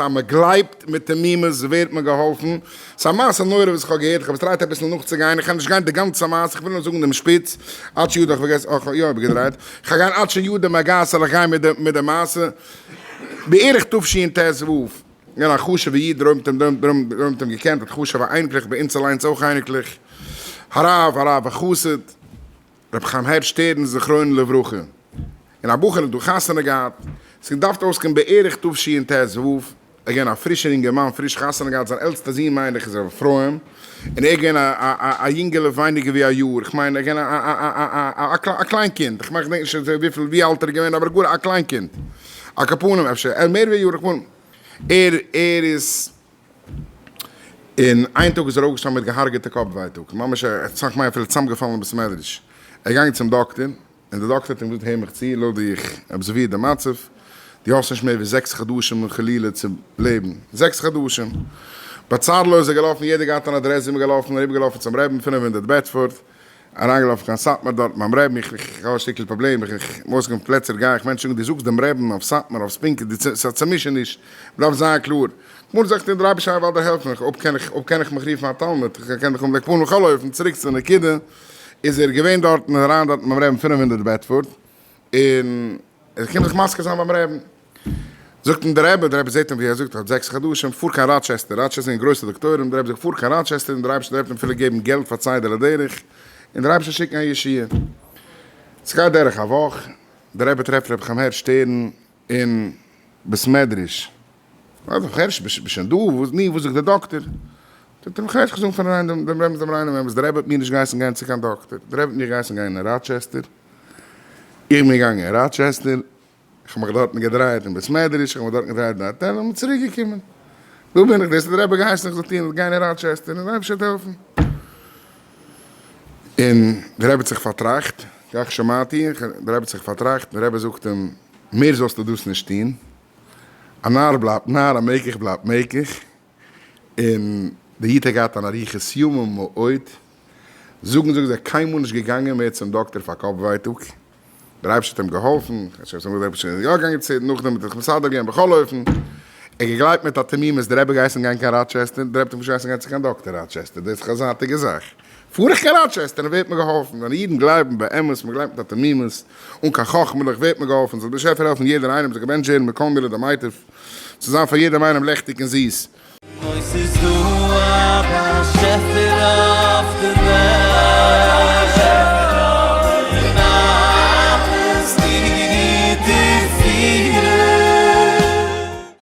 אז מען גלייבט מיט תמימות ווערט מען געהאלפן, ס'איז א מעשה נורא וואס איך האב געהערט, איך האב עס tried אביסל נאכצוגיין, איך קען נישט גיין די גאנצע מעשה, איך וויל נאר זאגן דעם שפיץ, עד שידו, איך פארגעס, אה, יא איבערגעדרייט, איך גיין עד שידו מגעת זאל איך גיין מיט די מעשה, בערך תשט"ו, געווען א חשוב'ע איד, רוב האט אים געקענט, האט חשוב'ע אייניקלעך, ביי אונז אליינס אויך אייניקלעך, הרב הרב החסיד. רבי חיים הערש שטערן זכרונו לברכה, און א בחור האט דא חתונה געהאט, עס האט געדארפט אויסקומען בערך תשט"ו, ער איז געווען א פרישער אינגערמאן, פריש חתונה געהאט, זיין עלטסטע זון מיין איך איז רבי אפרים, און ער איז געווען א א יונגעלע ווייניגער ווי א יאר, איך מיין ער איז געווען א א א קליין קינד, איך מיין איך געדענק נישט וויפיל ווי אלט ער איז געווען אבער גאר א קליין קינד, על כל פנים אפשר מער ווי א יאר, ער ער איז. און איין טאג איז ער אויפגעשטאנען מיט געהארגעטע קאפ ווייטאג, ממש ער האט סאך מיין אפילו צוזאמגעפאלן אין בית מדרש, ער איז געגאנגען צום דאקטער, און דער דאקטער האט אים געזאגט הער מיך צו, לויט ווי איך אבזערוויר די מצב, דו האסט נישט מער ווי זעקס חדשים חלילה צו לעבן, זעקס חדשים! בצר לו איז ער געלאפן, יעדער געהאט אן אדרעס איז מען געלאפן, אריבערגעלאפן צום רעבין 500 בעדפארד, אריינגעלאפן קיין סאטמאר דארט ביים רעבין, איך איך האב א שטיקל פראבלעם, איך איך מוז קיין פלעצער גיי איך מענטשן זאגן דו זאגסט דעם רעבין אויף סאטמאר אויף ספינקא די ס'איז א צעמישעניש, מ'דארף זיין קלאר, גמרא זאגט און דער אייבערשטער וועט דיר העלפן, איך אויב קען איך אויב קען איך מיך רופן א תלמיד, איך קען דיך אנבלעק פנים בכל אופן, צוריק צו די נקודה, איז ער געווען דארטן אריין דארטן ביים רעבין 500 בעדפארד, און ער קומט זיך מזכיר זיין ביים רעבין. זאגט אים דער רבי, דער רבי זעט אים ווי ער זאגט ער האט זעקס חדשים, פאר קיין ראטשעסטער, ראטשעסטער זענען גרויסע דאקטוירים, דער רבי זאגט פאר קיין ראטשעסטער און דער אייבערשטער וועט אים אפילו געבן געלט פאר צידה לדרך, און דער אייבערשטער שיקן א ישועה. ס'גייט דורך א וואך, דער רבי טרעפט רבי חיים הערש שטערן אין בית מדרש, רבי חיים הערש ביסט שוין דא, וואס נו וואס זאגט דער דאקטער? זאגט רבי חיים הערש כ'זאג פארן ריין דעם רבינ'ס דעם ריינעם אמת, דער רבי האט מיר נישט געהייסן גיין צו קיין דאקטער, דער רבי האט מיר געהייסן גיין אין ראטשעסטער, איך בין געגאנגען אין ראטשעסטער, איך האב מיך דארטן געדרייעט אין בית מדרש, איך האב מיך דארטן געדרייעט אין די האטעל און בין צוריק געקומען. דא בין איך, דאס האט דער רבי געהייסן איך זאל טון, גיין אין ראטשעסטער און דער אייבערשטער וועט העלפן. און דער רבי האט זיך פארטראכט, כך שמעתי, דער רבי האט זיך פארטראכט, דער רבי זאגט אים, מער זאלסטו דאס נישט טון, א נאר בלייבט נאר, א מקח בלייבט מקח, און דער איד האט געהאט אן אריכות ימים מאוד, זאגן זאגן זיי קיינמאל נישט געגאנגען מער צום דאקטער פאר קאפ ווייטאג, דער אייבערשטער האט אים געהאלפן, דער אייבערשטער איז יא געגאנגען צו, נאכדעם האט ער זיך מסדר געווען בכל אופן, ער האט געגלייבט מיט א תמימות, דער רבי געהייסן גיין קיין ראטשעסטער, דער רבי האט אים נישט געהייסן גיין צו קיין דאקטער ראטשעסטער, דאס איז דאך א זייטיגע זאך, פאר איך קיין ראטשעסטער און ווערט מיר געהאלפן, ווען אידן גלייבן באמת, מען גלייבט מיט א תמימות, אן קיין חכמה'לעך ווערט מען געהאלפן, זאל דער באשעפער העלפן יעדער איינעם זיך געבענטשט ווערן מכל מילי דמיטב, צו זיין פאר יעדעם איינעם לעכטיג און זיס. אוי ס'איז דא א באשעפער אויף די וועלט.